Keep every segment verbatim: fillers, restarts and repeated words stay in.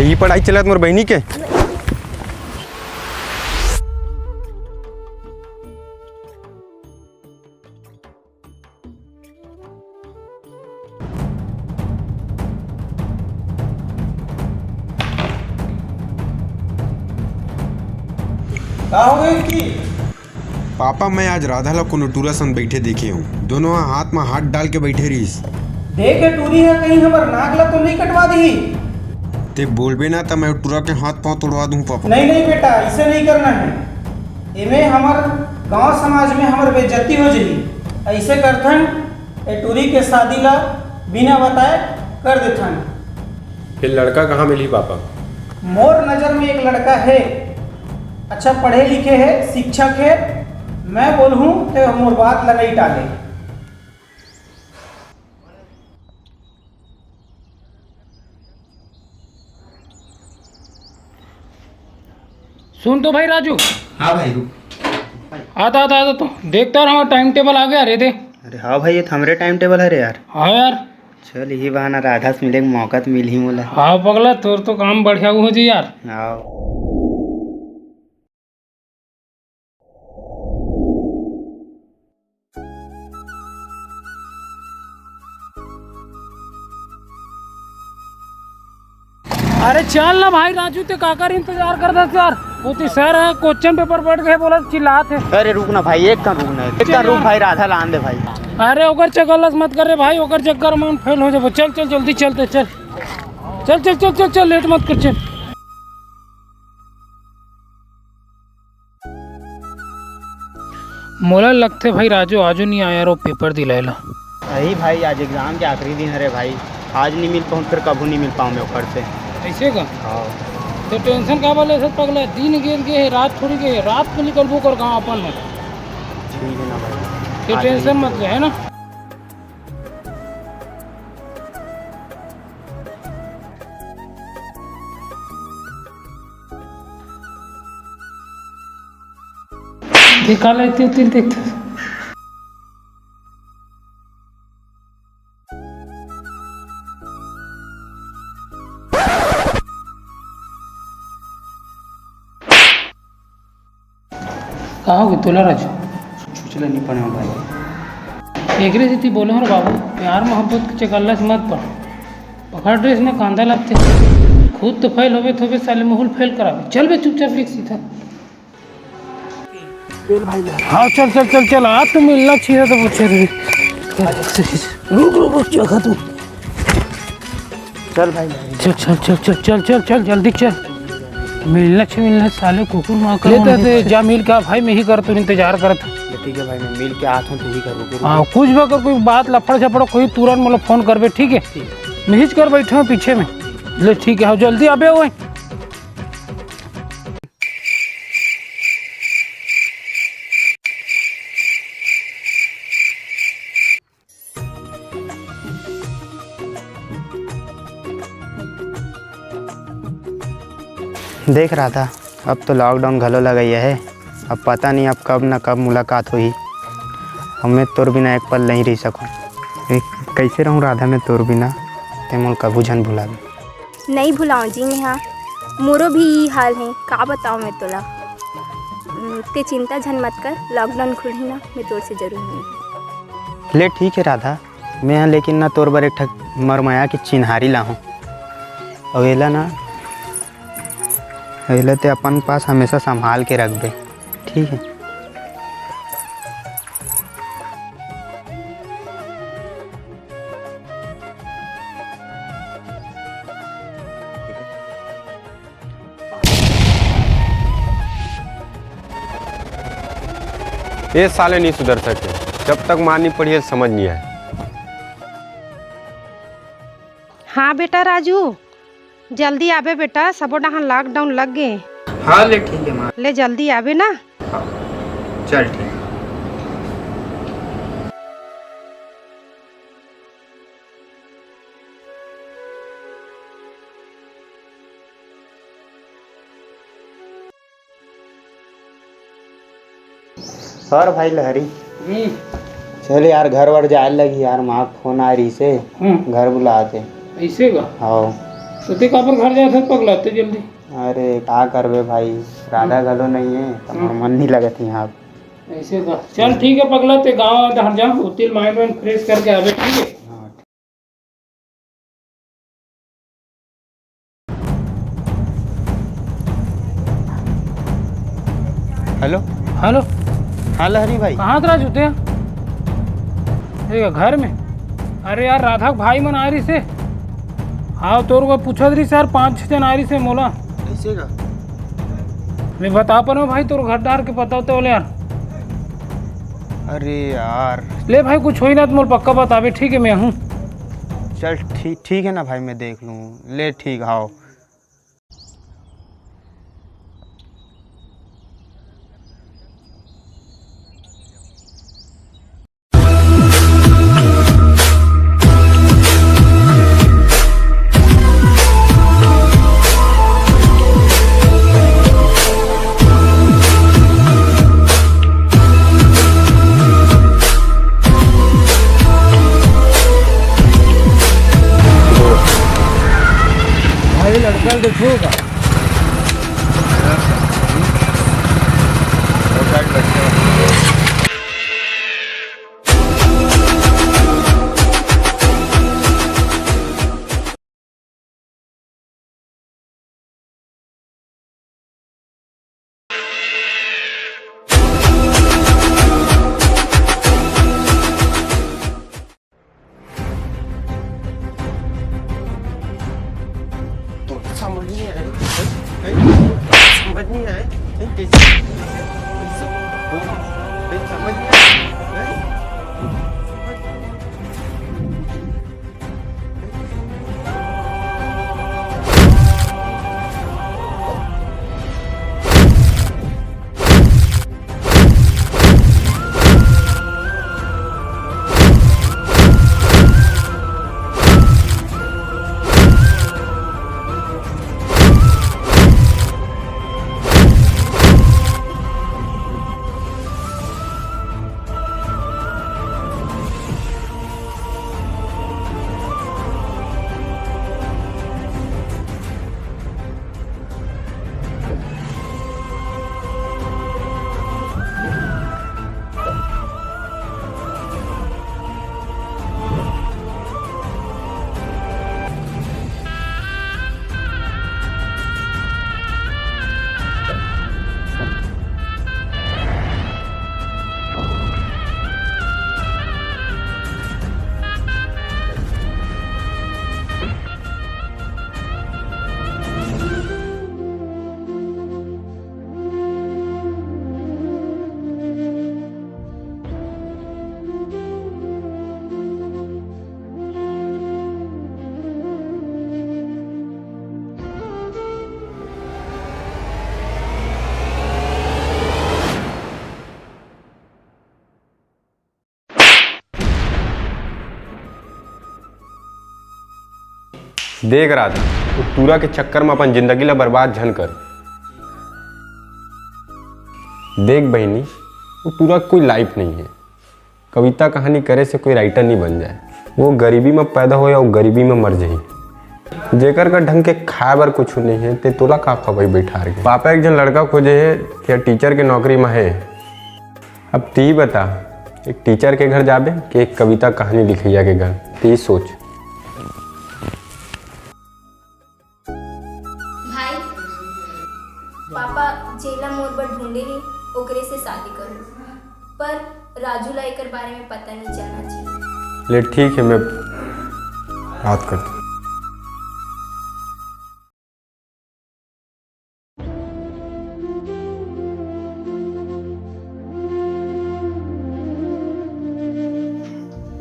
यही पढ़ाई चलत मोर बहिनी के। का हो गई की? पापा, मैं आज राधा ला कोनो टूरा संग बइठे देखे हूँ। दोनों ह हाथ म हाथ डाल के बइठे रहिस। देख, ए टूरी ह कहीं हमर नाक ला तो नइ कटवा दिही? ते बोलबे ना, त मैं टूरा के हाथ पाँव तोड़वा दूँ, पापा। नहीं, नहीं बेटा, अइसे नइ करना हे। एमे हमर गांव समाज में हमर बेइज्जती हो जही। अइसे करथन, ए टूरी के शादी ला बिना बताए कर देथन। फेर लड़का कहाँ मिलही पापा? मोर नजर में एक लड़का हे, अच्छा पढ़े लिखे हे, शिक्षक हे। मैं बोलहूँ ते मोर बात ला नइ टाले। सुन तो भाई राजू। हाँ भाई, रुक। आता, आता, आता तो देखता रहा, टाइम टेबल आ गया रे दे। अरे हाँ भाई, ये तो हमरे टाइम टेबल हरे यार। हाँ यार। चल, यही बहाना राधा से मिले के मौका तो मिलही मोला। हाँ पगला, तोर तो काम बढ़िया हो जी यार। हाँ। अरे चल ना भाई राजू, ते काकर इंतजार करत हस यार? वो तो सर ह, क्वेश्चन पेपर बैठ गए बोला चिल्लात हे। अरे रुक ना भाई, एक कन रुक ना, एक कन रुक भाई, राधा ला आन दे भाई। अरे ओकर चक्कर लस मत कर रे भाई, ओकर चक्कर में फेल हो जाबो। चल चल जल्दी चलते चल। चल चल चल चल चल, लेट मत कर चल। मोला लगथे भाई राजू आजो नइ आय यार, वो पेपर दिलाय ला। अही भाई, आज एग्जाम के आखिरी दिन हरे भाई, आज नइ मिल पाऊँ, फेर कभू नइ मिल पाऊँ मैं ओकर से। अइसे का? हाँ। तो टेंशन काबर लेथस पगला? दिन गिर गे हे, रात थोड़ी गे हे, रात को निकलबो कर गाँव अपन में। ठीक हे ना भाई। ते टेंशन मत ले, हे ना? देखा लेती होती देख। का हो गे तोला राजू? कुछ ले नहीं पड़े हो भाई। एकरे सेती बोले हो रे बाबू, प्यार मोहब्बत के चकल्ला से मत पड़। पकड़ ड्रेस में कांदा लगते। खुद तो फेल होबे तो होबे, साले महूँ ल फेल कराबे। चल बे चुपचाप लिख सीधा। हाँ चल चल चल चल, आज तो मिलना चाहिए तो पूछे रे। रुक रुक रुक, जगह तू। चल भाई। चल चल चल चल चल चल चल, जल्दी चल। मिलना छे, मिलना छे, साले कुकुर माँ का ले तो। जा मिल के आ भाई, मैं ही कर तू इंतजार करत। ठीक है भाई, मैं मिल के आता हूँ, तू ही कर, रुक, रुक। हाँ, कुछ भी अगर कोई बात लफड़ झपड़ कोई, तुरंत मोला फोन करबे, ठीक है? ठीक है। मैं ही कर बैठे हूँ पीछे में। ले ठीक है, हाँ, जल्दी आबे हुए। देख राधा, अब तो लॉकडाउन घलो लगइया हे। अब पता नहीं अब कब न कब मुलाकात होही। अब मैं तोर बिना एक पल नहीं रह सकूँ। ए, कैसे रहूँ राधा मैं तोर बिना? ते मोल कभू झन भुलाबे। नहीं भुलाओ जी मेहा, मोरो भी ई हाल हे, का बताओ मैं तोला। उम, ते चिंता झन मत कर, लॉकडाउन खुलही ना, मैं तोर से जरूर मिलहूँ। ले ठीक हे राधा, मैं ह लेकिन ना तोर बर एक ठक मरमया के चिन्हारी लाहूँ। अउ एला ना, एला ते अपन पास हमेशा संभाल के रखबे, ठीक हे? ए साले नहीं सुधर सके, जब तक मार नहीं पड़ी है, समझ नहीं आए। हाँ बेटा राजू, जल्दी आबे बेटा, सबो डहान लॉकडाउन लग गे। हाँ ले ठीक है माँ। ले जल्दी आबे ना। हाँ, चल ठीक। और भाई लहरी, हम्म। चल यार, घर वर जाए लगी यार, माँ के फोन आए रहिसे, हम्म। घर बुलाते। ऐसे का? हाँ। तो ते काबर घर जात हस पगला, ते जल्दी? अरे, का करबे भाई, राधा घलो नइ हे, त मोर मन नइ लगत हे इहाँ। ऐसे का? चल ठीक है पगला, ते गाँव डहर जा, उतिल mind वाइंड fresh करके आबे, ठीक है? हाँ। हेलो। हेलो। हाँ लहरी भाई। कहाँ त राजू ते? ए, घर में। अरे यार, राधा के भाई मन आय रहिसे। हाँ, तोर को पूछत रहिसे यार, पाँच छः झन आय रहिसे मोला। कइसे का? ले बता पनो भाई, तोर घर डहर के पता होते बोले यार। अरे यार। ले भाई, कुछ होही ना त मोला पक्का बताबे, ठीक है, मैं हूँ। चल ठीक, ठीक है ना भाई, मैं देख लूँ। ले ठीक, हाव। भाई, लड़का देखो का? तो समझ नहीं आया, हैं? हैं? समझ नहीं आया, हैं? कैसे? कैसे? हैं? समझ नहीं आया, हैं? देख राधा, वो टूरा के चक्कर में अपन जिंदगी ला बर्बाद झन कर। देख बहिनी, वो टूरा के कोई लाइफ नहीं है। कविता कहानी करे से कोई राइटर नहीं बन जाए। वो गरीबी में पैदा होय अउ गरीबी में मर जाही। जेकर का ढंग के खाए बर कुछ नहीं है, ते तोला का खवाई बैठार के? पापा एक झन लड़का खोजे है कि टीचर के नौकरी में है। अब ती बता, एक टीचर के घर जाबे कि एक कविता कहानी लिखैया के घर? ती सोच। भाई, पापा जेला मोर बर ढूंढे हे, ओकरे से शादी करो, पर राजू ला एकर बारे में पता नहीं चलना चाहिए। ले ठीक है, मैं बात करता हूँ।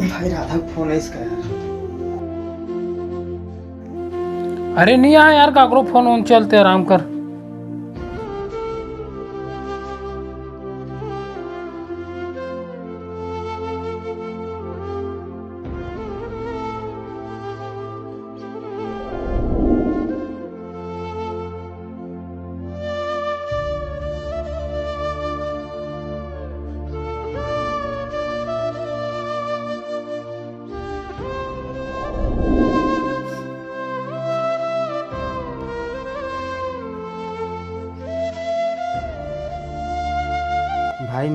भाई, राधा के फोन है इसका यार। अरे नहीं आय यार, काकरो फोन वोन, चल ते आराम कर।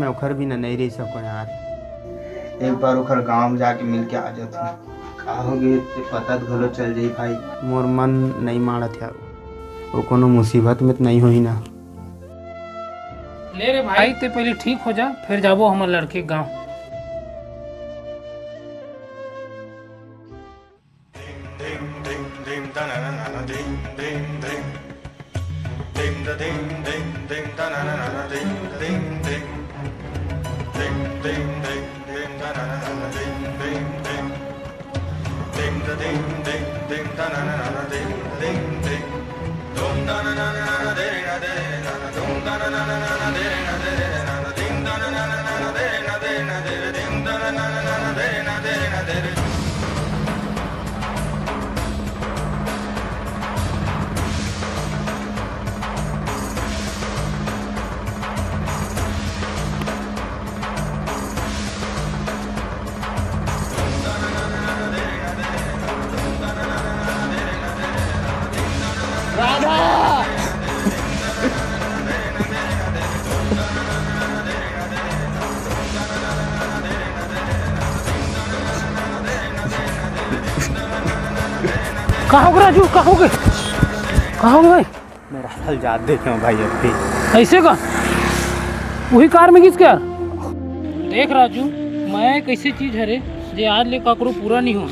ओखर बिना नइ रहि सको यार। एक बार ओखर गांव जाके मिल के आ जाथों। का हो गे, ते पता त घलो चल जाही भाई। मोर मन नइ मानत यार, वो कोनो मुसीबत में त नइ होही ना। ले रे भाई, ते पहले ठीक हो जा, फिर जाबो हमर लड़के के गांव। का हो गे राजू, का हो गे, का हो गे भाई? मैं राधा ल जात देखे हंव भाई अभी। अइसे का? उही कार में गिस का? देख राजू, मया एक अइसे चीज हरे जे आज ले काकरो पूरा नइ होय,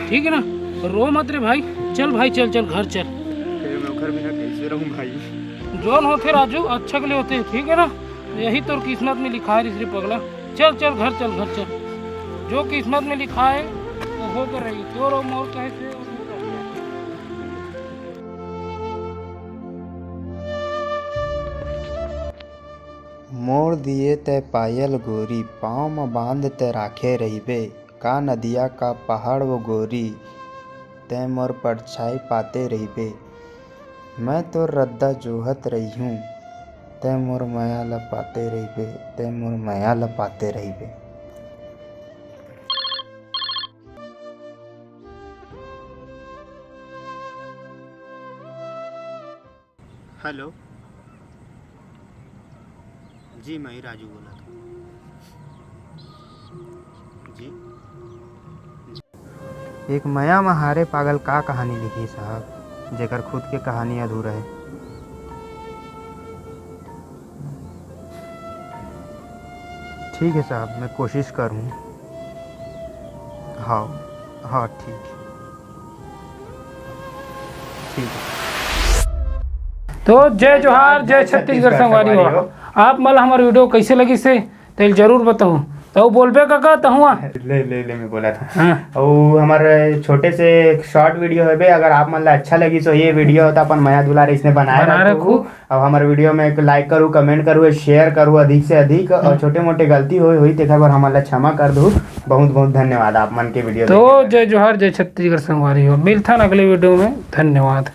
ठीक हे ना? रो मत रे भाई, चल भाई, चल, चल, घर चल। फिर मैं ओखर बिना कइसे रहूं भाई? जोन होथे राजू, अच्छा के लिए होथे, ठीक हे ना? यही तोर किस्मत में लिखाय रिहिस रे पगला। चल, चल, घर चल, घर चल। जो किस्मत में लिखाय हे, वो हो के रही। तोर अउ मोर कहे से मोर दिए तैं पायल गोरी, पाँव म बांध तैं राखे रहिबे। का नदिया का पहाड़ वो गोरी, तैं मोर परछाई पाते रहिबे। मैं तोर रद्दा जोहत रहिहूं, तैं मोर मया ल पाते रहिबे, तैं मोर मया ल पाते रहिबे। हेलो, जी, मैं ही राजू बोलत हंव। जी, एक मया म हारे पागल का कहानी लिखही साहब, जेकर खुद के कहानी अधूरा हे। ठीक हे साहब, मैं कोशिश करहूं। हाव, हाव, ठीक हे। ठीक हे। तो जय जोहार, जय छत्तीसगढ़ संगवारी हो। आप मन ला हमर video कइसे लगिस हे, तेला जरूर बताहू। त बोलबे कका, तहूं आ। ले, ले, ले, मैं बोलत हंव। हां। अउ हमर छोटे से एक short video हवे, अगर आप मन ला अच्छा लगिस होही ये video, त अपन मया दुलार अइसने बनाए रखहू। अउ हमर video में एक like करहू, comment करहू, share करहू अधिक से अधिक, अउ हम्म। छोटे मोटे गलती होय होही, तेकर बर हमन ला क्षमा कर दहू। बहुत बहुत धन्यवाद आप मन के video तो देखे बर। जय जोहार, जय छत्तीसगढ़ संगवारी हो, मिलथन अगले video में, धन्यवाद।